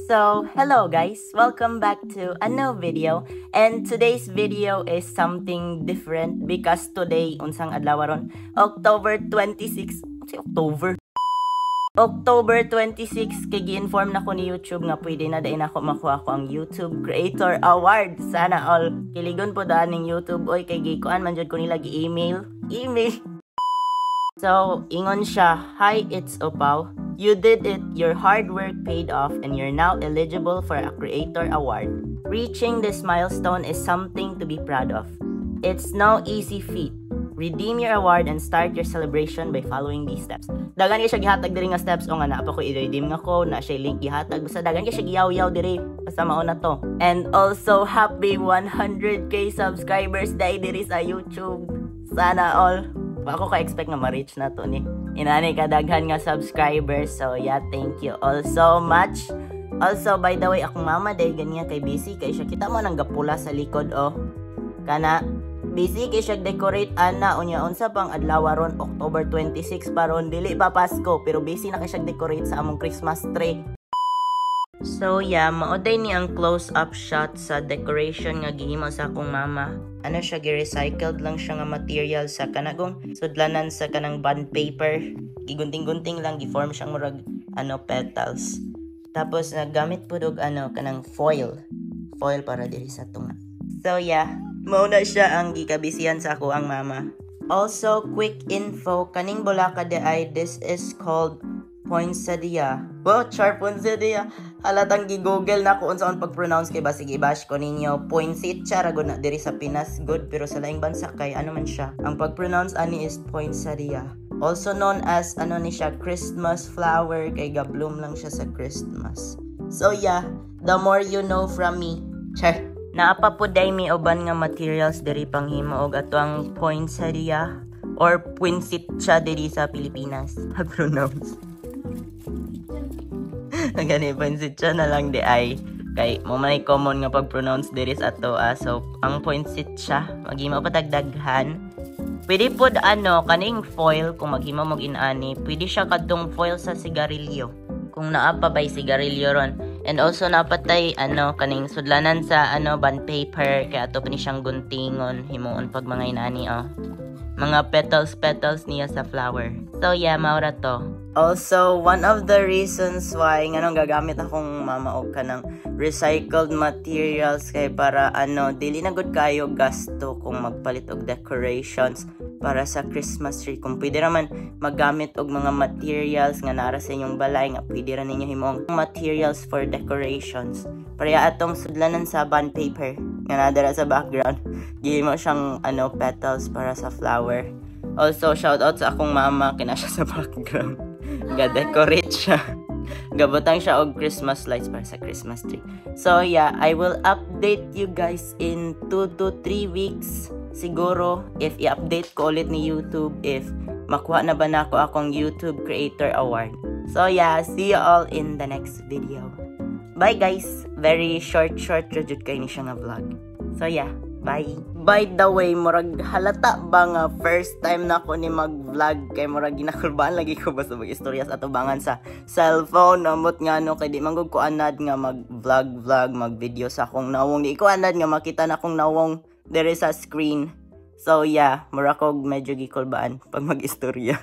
So, hello guys! Welcome back to a new video. And today's video is something different because today, unsang adlaw ron? October 26. Si October? October 26 kay gi-inform na ko ni YouTube nga pwede na diay nako makuha ko ang YouTube Creator Award. Sana all. Kiligon pod ning YouTube oy, kay gikuan man jud ko nila, gi-email. Email. So, ingon siya, "Hi, it's Opaw. You did it. Your hard work paid off and you're now eligible for a Creator Award. Reaching this milestone is something to be proud of. It's no easy feat. Redeem your award and start your celebration by following these steps." Daghan kay siya gihatag diri nga steps o nga naa pa ko i-redeem nga ko na siya link gihatag, basta daghan kay siya giyaw-yaw diri, basta mao na to. And also, happy 100K subscribers dai diri sa YouTube. Sana all. Wa ko ka-expect nga ma-reach na to ni inani kadaghan nga subscribers. So yeah, thank you all so much. Also, by the way, akong mama day ganyan kay busy kay siya. Kita mo nang gapula sa likod oh. Kana busy kay siya decorate ana. Unya unsa pang adlaw ron? October 26 pa ron, dili pa Pasko, pero busy na kay siya decorate sa among Christmas tree. So yeah, mao diay ni ang close-up shot sa decoration nga gihimo sa akong mama. Ano siya, gi-recycled lang siya nga material sa kanagong sudlanan sa kanang bond paper. Gigunting-gunting lang, gi-form siyang murag ano, petals. Tapos naggamit pud og ano, kanang foil. Foil para diri sa tunga. So yeah, mao na siya ang gikabisihan sa ako ang mama. Also, quick info, kaning bulaka diay, this is called poinsettia. Well, char, poinsettia. Halatang gi-google na ko unsaon pag-pronounce kay basig i-bash ko ninyo. Poinsettia ra gud na diri sa Pinas good, pero sa laing bansa kay ano man siya. Ang pag-pronounce ani is poinsettia. Also known as ano ni siya, Christmas flower, kay ga-bloom lang siya sa Christmas. So yeah, the more you know from me. Char. Naa pa pod diay mi uban nga materials diri panghimo og ato ang poinsettia or poinsettia diri sa Pilipinas. Pag-pronounce. Gani poinsettia na lang diay kay mao man common nga pag-pronounce diri sa ato ah. So ang poinsettia, maghimo pa tagdaghan. Pwede pod ano, kaning foil, kung maghimo mog inani, pwede siya kadtong foil sa sigarilyo. Kung naa pa ba'y sigarilyo ron. And also napatay ano, kaning sudlanan sa ano, bond paper, kaya ato pa ni siyang guntingon, himuon pag mga inani oh. Mga petals petals niya sa flower. So yeah, mao ra to. Also, one of the reasons why nganong gagamit akong mama og kanang recycled materials kay para ano, dili na gud kayo gasto kung magpalit og decorations para sa Christmas tree. Kung pwede raman maggamit og mga materials nga nara sa inyong balay nga pwede ra ninyo himong materials for decorations. Pareha atong sudlanan sa bond paper nga nadara sa background. Gihimo siyang ano, petals para sa flower. Also, shout out sa akong mama, kina siya sa background. Ga-decorate siya. Gabutang siya og Christmas lights para sa Christmas tree. So yeah, I will update you guys in 2 to 3 weeks siguro if i-update ko ulit ni YouTube if makuha na ba nako akong YouTube Creator Award. So yeah, see you all in the next video. Bye guys! Very short short ra jud kay ni siya nga vlog. So yeah, bye! By the way, murag halata ba nga first time na ako ni mag-vlog kay murag ginakulbaan lagi ko basta mag-istorya sa atubangan sa cellphone? Amot nga no, kay di man gud ko anad nga mag-vlog vlog, mag-video sa akong nawong. Di ko anad nga makita na akong nawong diri sa screen. So yeah, mura kog medyo gikulbaan pag mag-istorya.